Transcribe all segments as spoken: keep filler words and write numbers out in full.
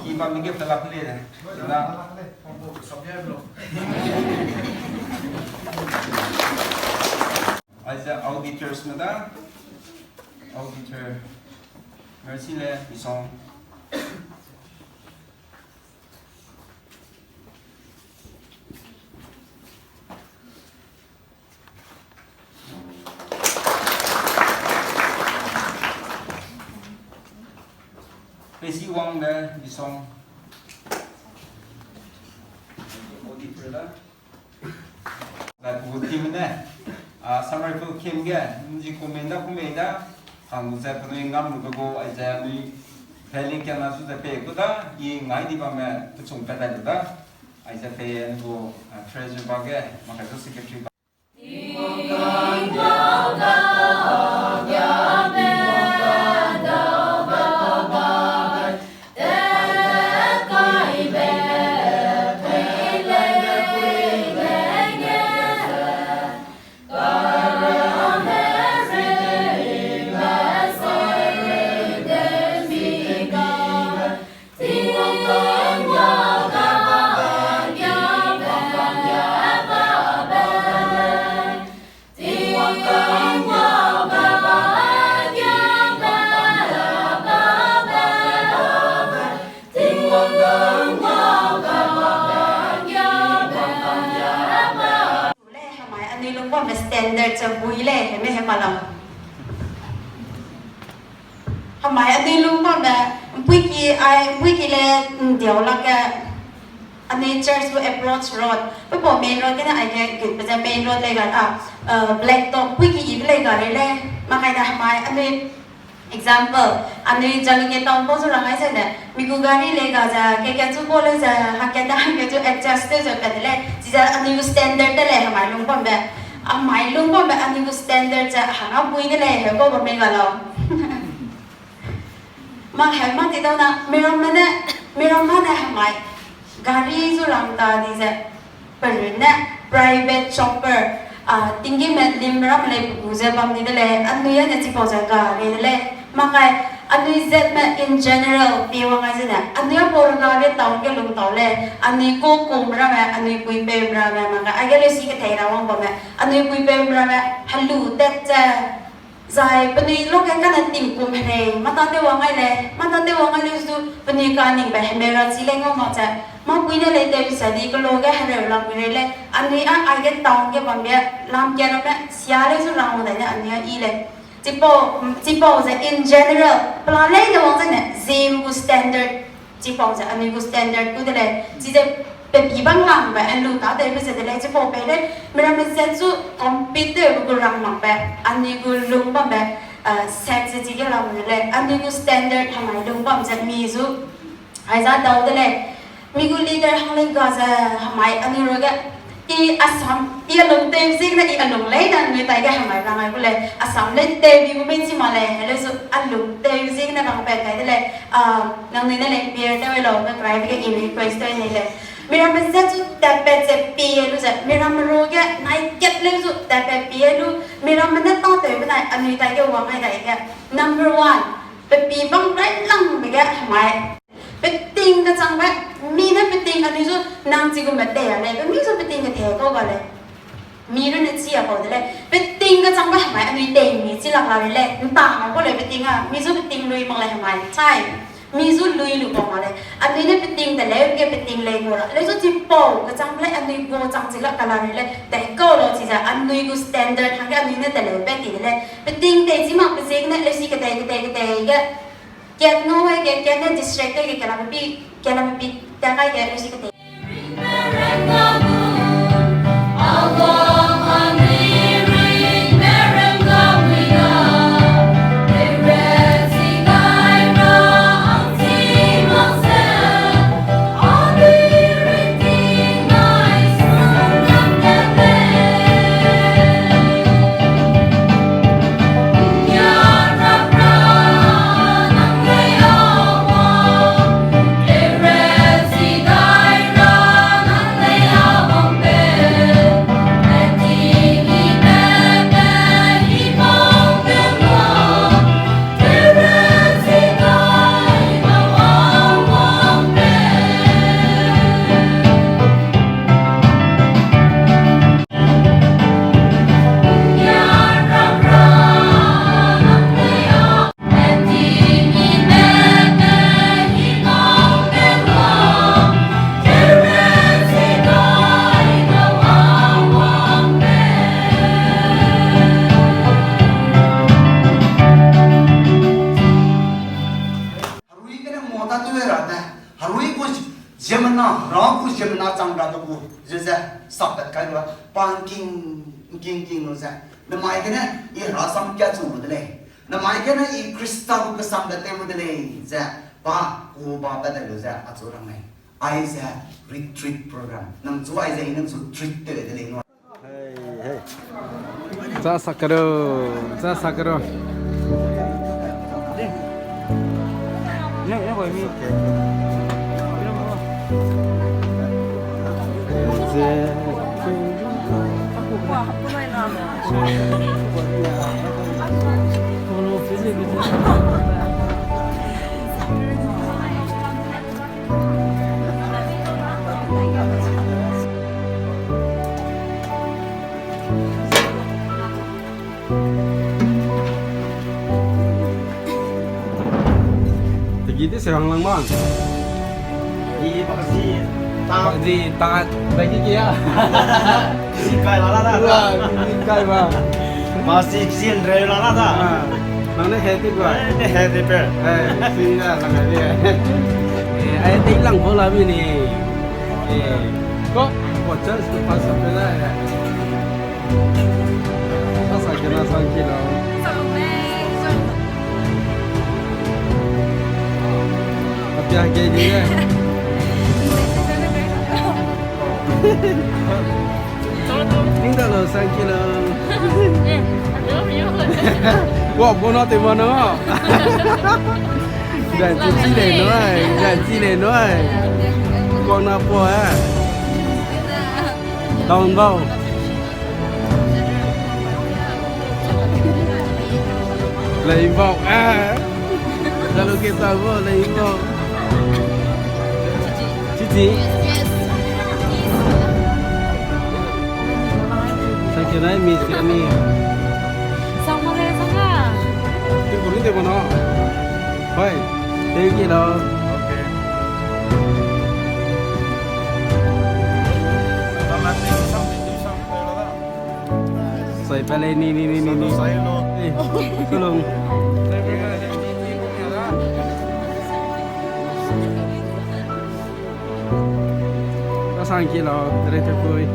Ki bam ge pelak le. Na. Aize auditors me da. Auditor. Mercy le, Isong. Pesi wang de, Isong. Auditor da. Zai pegutime ne, a, Summer School kim ge, nji comment da comment da, hang ze penui ngam lu be gu, aize anui, peli kena su ze pe ku da, i ngai di bamme, pechung pe dai lu da, aize pe anui gu, a, treasurer ba ge, makai zu secretary ba. Le hemai anui lungbamme standard ze bui le heme hema lau. Hemai anui lungbamme, mpuiki ai, mpuiki le, ndiau lak ge, anui church to approach road, pe pau main road gene aige gutbe ze main road lei ga, a, black top, mpuiki ibe lei ga lei le, makai da hemai anui Example, anui Jalukie town pau zu rang ai zene, mi gu gari lei ga ze, ke ke chu pau lei ze, hangkat da hangkat chu adjust tew ze pat de lei, chize anui gu standard de lei hemai lungbamme. Hemai lungbamme anui gu standard ze, hang a bui de lei, he pau bam mei ga lau. Mâ he mâ ti dau na, miramme ne, miramme ne hemai. Gari zu rang ta di ze, perun ne private chopper, a, tinggîm ne lim ramme lei pe gu ze bam di de lei, anui â ne chipau ze ga rei de lei. Makai, anui zatme in general pie wang ai zene, anui â pau rega ge town ge lung tau lei, anui kukum ramme, anui puipeume ramme, makai, aige leusi kethei ra wang bamme, anui puipeume ramme, helu tat ze, zai penui luage kane tingkum herei, mâ tâtew wang ai lei, mâ tâtew wang ai lei zu, penui kaningbe hemeu ra chi lei ngau mak ze, mâ pui ne lei tew sa di kelo ge hereu lam rei lei, anui â aige town ge bambe, lam kia ramme, sia lei zu rang dai ne anui â yi lei. Chipau, chipau ze in general, pela leine wang zene, zim gu standard, chipau ze anui gu standard gu de lei, chize pe pi bam langbe, helu tâtewbe ze de lei, chipau pei lei, miramme zat zu compete tewbe gu rang makbe, anui gu lung bambe, set ze chige lam de lei, anui gu standard hemai lung bam ze mi zu, aiza dau de lei, mi gu leader hang lei ga ze hemai anui ruage, i Assam, i alung tew ziegene i alung leine anui taige hemai rang ai gu lei, Assam lei tew bi gu mei chi mak lei, heleu zu alung tew ziegene rang pat kai de lei, a, nangnui ne lei bear tew ai lau, ne krai ge i request tew nei lei. Miramme zat zu tatpat ze pie lu ze, miramme ruage nai kat leu zu tatpat pie lu, miramme ne tâtew benai anui taige wang ai dai ge. Number one, pe pi bam rai langbe ge hemai. Peting kechangbe, mi ne peting anui zu nang chigumbe tei a lei, pe mi zu peting kethe kau ga lei. Mi runne chi a kau de lei. Peting kechangbe hemai anui tei mi chi lak la rei lei. Nta hang kau lei peting a, mi zu peting lui mak lei hemai. Chai, mi zu lui lu kau mak lei. Anui ne peting de lei, ge peting lei kau ra. Leu zu chipau kechangbe lei anui gu chang chi lak ka la rei lei. Dai kau lau chize anui gu standard hangge anui ne de lei pe ti de lei. Peting tei chi makbe ziegene leusi ketei, ketei, ketei ge. Kat ngau ai ge, kat ne distract ai ge, kat lam pi, kat lam pi, tat ai ge, leusi ketei. Hera gu ziemmena chang ra du gu, ze ze, sappat kai lu, pa ngking, ngking ngking lu ze. Namai gene, i Hera sam kia chu lu de lei. Namai gene, i Khrista gu kesam de tew lu de lei, ze, pa, ku ba pat de lu ze, achu rang lei. Aize retreat program. Nang chu aize i nang chu treat tew de lei nui. Hey, hey. Za sakaro, za sakaro. Tegi de se rang lang ma. I bakzi ta. Bakzi ta. Tegi kia. Sikai la la da. Wa, sikai ba. Ma si si nre la la da. Ah, nang ne he ti ba. Ne he ti pe. Eh, si na la ga de. Eh, ai ti lang bo la mi ni. Eh, ko, ko chance ko pass pe la. Sa sa kena sang ki lau. Apia ke di le. Ning da lau sang ki lau. Wa, bo na te ma na. Zai chi chi le noi, zai chi le noi. Kona po, eh. Down bau. Lei bau, eh. Lalu kita bau, lei bau. Cici. Thank you, nice meet you, Annie. Sang ma le, sang a. Ting kuri de mana. Hoi, thank you, lo. Okay. Sai pale ni, ni, ni, ni, ni. Sai lo. Eh, tolong. Kasang ki lo, tere te pui.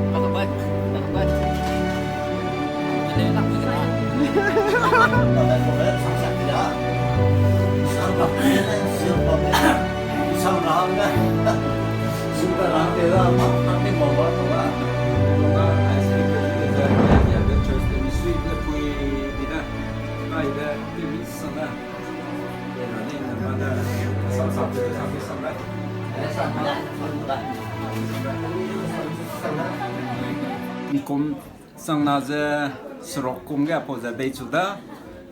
Kum sangna ze seruk kum ge apau ze beichu da,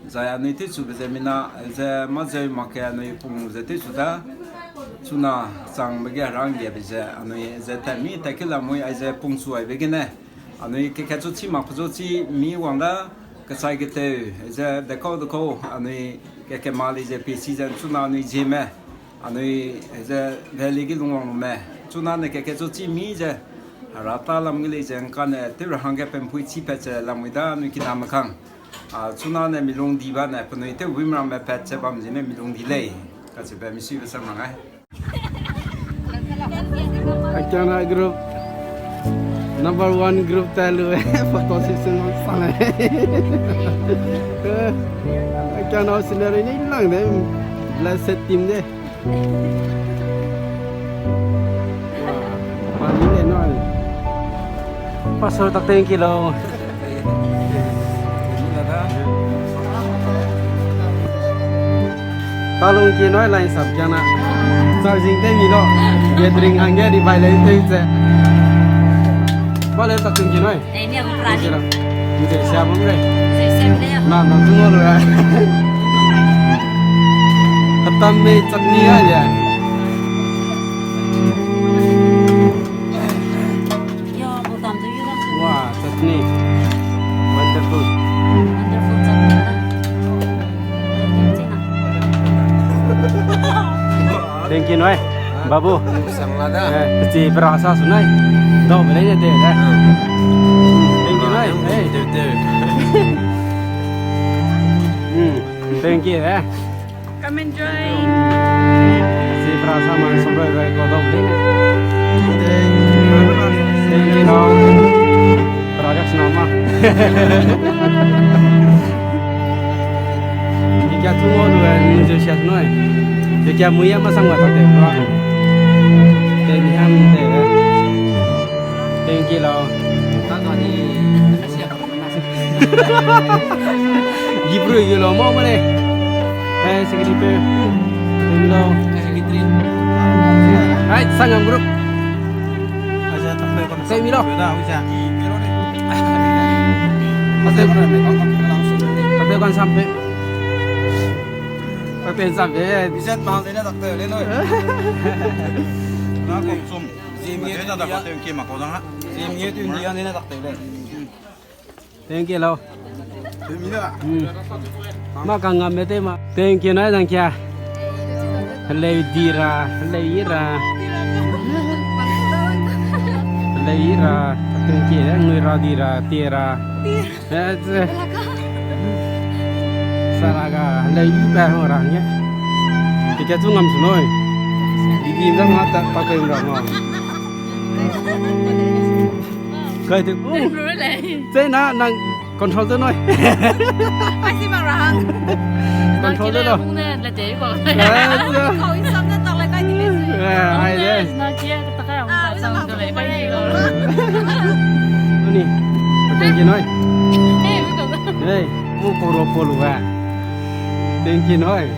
zai anui tewchube ze mina ze mâ zeu mak ke anui pung ze tewchu da, chuna changbe ge ranggiabe ze anui ze tatmi tat ke lamui aize pungchu aibe gene, anui keke chu chi mak pe chu chi mi wang da, kechai keteu ze dekau dekau anui keke ma lei ze pie si ze chuna anui zieme, anui ze valley ge lungwang lume, chuna ne keke chu chi mi ze, Hera ta lam ge lei ze ngkane tew ra hangge pempui chi pat ze lamui da anui kiname kang. A, chuna ne mi lungdi ba ne penui tew wimramme pat ze bam zine mi lungdi lei. Kacheube misuibe sam rang ai. Akiana group, number one group ta lu, photo session mak sang ai. Akiana scenery ni lang de, blessed team de. Pastor tak thank you lo. Talung ki noi line sap kiana. Charging te mi lo. Gathering hangge di bai le te se. Ba le tak thank you noi. Eh, ni aku prani. Nje siabam re. Nje siabam re. Na, na, tu lo ya. Hatam me chutney ya ya. Yo, bu tam tu yu da. Wow, chutney. Wonderful. Wonderful chutney da. Thank you noi. Babu. Sang la da. Eh, chi bra sa su nai. Dau be le de de. Thank you nai. Eh. Teu, teu. Hmm, thank you, eh. Come enjoy. Chi bra sa ma so bai bai ko dau be le. Thank you, no. Para gas no ma. Ni kia tu mo lu, eh, ni je sia noi. Ni kia muia ma sang wa ta de, no. Thank you, ham de. Thank you, lo. Gibru yu lo mo mo le. Eh, secretary pe. Hello. Secretary. Hai, sangam group. Aja tak pe kon. Sai mi lo. Pada kon sampe. Pada sampe. Bisa ma zena tak pe le noi. Na kon sum. Zim ye ta da ko thank you ma ko dang ha. Zim ye tu ni ya zena tak pe le. Thank you, lo. Thank you, da. Hmm. Ma kangam me te ma. Thank you, nai dang kia. Heleu di ra, heleu i ra. Heleu i ra, thank you, eh, ngui ra di ra, ti ra. Eh, ze. Saraga, heleu i ba ho ra nge. Ti kia chu ngam su noi. Di di dang ma ta, ta pe ra ma. Kai te. Zena nang control te noi. Ai si bang ra hang. Control te lo. Kung ne le te ko. Eh, ai de. Ni. Thank you noi. Hey, mu ko ro po lu ba. Thank you noi.